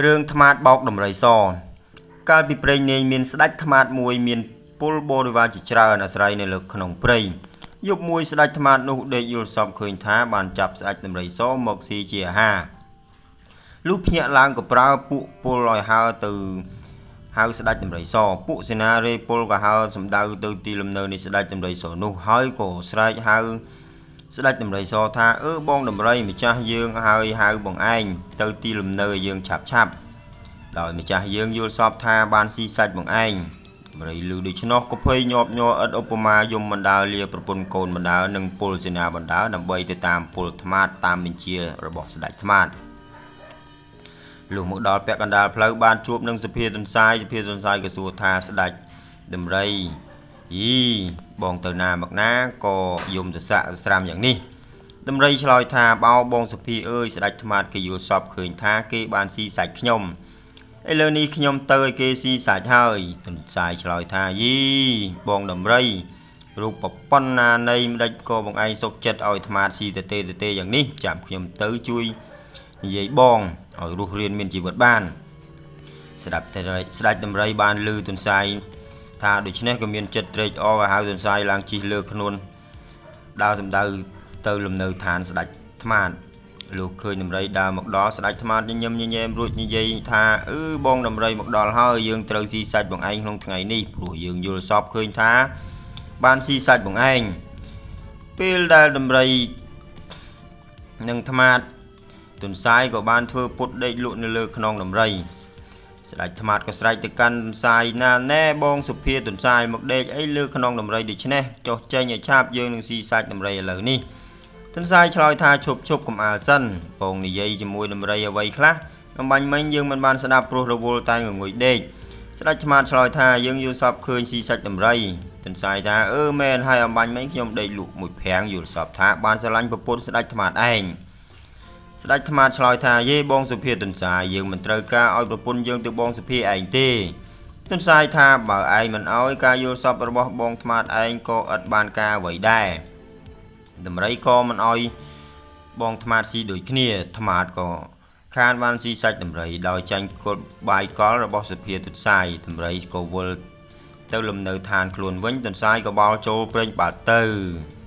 រឿងត្មាតបោកដំរីសកាលពីព្រេងនាយមានស្ដេចត្មាតមួយមានពលបរិវារជាច្រើនអាស្រ័យនៅលើក្នុងព្រៃយប់មួយស្ដេចត្មាតនោះដេកយល់សប្តិឃើញថាបានចាប់ស្ដេចដំរីសមកស៊ីជាអាហារលុះភ្ញាក់ឡើងក៏ប្រើពួកពលឲ្យហើរទៅហៅស្ដេចដំរីសពួកសេនារេពលក៏ហើរសម្ដៅទៅទីលំនៅនៃស្ដេចដំរីសនោះហើយក៏ស្រែកហៅស្ដេចដំរីសថាអឺបងដំរីម្ចាស់យើងហើយហៅបងឯងទៅទីលំនៅឲ្យយើងឆាប់ឆាប់ដោយម្ចាស់យើងយល់សប្តិថាបានស៊ីសាច់បងឯងដំរីឮដូច្នោះក៏ភ័យញាប់ញ័រឥតឧបមាយំបណ្ដើលាប្រពន្ធកូនបណ្ដើនិងពលសេនាបណ្ដើដើម្បីទៅតាមពលត្មាតតាមបញ្ជារបស់ស្ដេចត្មាតលុះមកដល់ពាក់កណ្ដាលផ្លូវបានជួបនឹងសុភាទន្សាយសុភាទន្សាយក៏សួរថាស្ដេចដំរីយីបងទៅណាមកណាក៏យំសស័កស្រាំយ៉ាងនេះដំរីឆ្លើយថាបោបងសុភាអើយស្ដេចត្មាតគេយល់សពឃើញថាគេបានស៊ីសាច់ខ្ញុំឥឡូវនេះខ្ញុំទៅឲ្យគេស៊ីសាច់ហើយទន្សាយឆ្លើយថាយីបងដំរីរូបប៉ុណ្ណានៃម្ដេចក៏បងឯងសុកចិត្តឲ្យត្មាតស៊ីទៅទេយ៉ាងនេះចាំខ្ញុំទៅជួយនិយាយបងឲ្យរស់រានមានជីវិតបានស្ដាប់ស្ដេចដំរីបានលឺទន្សាយថាដូច្នេះក៏មានចិត្តត្រេកអរឲ្យហៅទន្សាយឡើងជិះលើខ្លួនដើរសម្ដៅទៅលំនៅឋានស្ដេចត្មាតលោកឃើញដំរីដើរមកដល់ស្ដេចត្មាតញញឹមញញែមរួចនិយាយថាអឺបងដំរីមកដល់ហើយយើងត្រូវស៊ីសាច់បងឯងក្នុងថ្ងៃនេះព្រោះយើងយល់សពឃើញថាបានស៊ីសាច់បងឯងពេលដែលដំរីនិងត្មាតទន្សាយក៏បានធ្វើពុតដេកលក់នៅលើខ្នងដំរីស្ដេចត្មាតក៏ស្រែកទៅកាន់ទន្សាយណាណែបងសុភាទន្សាយមកដេកអីលើខ្នងដំរីដូច្នេះចុះចេញឲ្យឆាបយើងនឹងស៊ីសាច់ដំរីឥឡូវនេះទន្សាយឆ្លើយថាឈប់ឈប់កុំអាលសិនបងនិយាយជាមួយដំរីអ្វីខ្លះអំបញ្ញមិញយើងមិនបានស្ដាប់ព្រោះរវល់តែងងុយដេកស្ដេចត្មាតឆ្លើយថាយើងយល់សពឃើញស៊ីសាច់ដំរីទន្សាយថាអឺមែនហើយអំបញ្ញមិញខ្ញុំដេកលក់មួយប្រាំងយល់សពថាបានស្រឡាញ់ប្រពន្ធស្ដេចត្មាតឯងស្ដេចត្មាតឆ្លើយថាយេបងសុភាទន្សាយយើងមិនត្រូវការឲ្យប្រពន្ធយើងទៅបងសុភាឯងទេទន្សាយថាបើឯងមិនឲ្យការយល់សពរបស់បងត្មាតឯងក៏ឥតបានការអ្វីដែរដំរីក៏មិនឲ្យបងត្មាតស៊ីដូចគ្នាត្មាតក៏ខានបានស៊ីសាច់ដំរីដោយចាញ់គល់បាយកលរបស់សុភាទន្សាយដំរីក៏វិលទៅលំនៅឋានខ្លួនវិញទន្សាយក៏បោលចូលព្រេងបាត់ទៅ។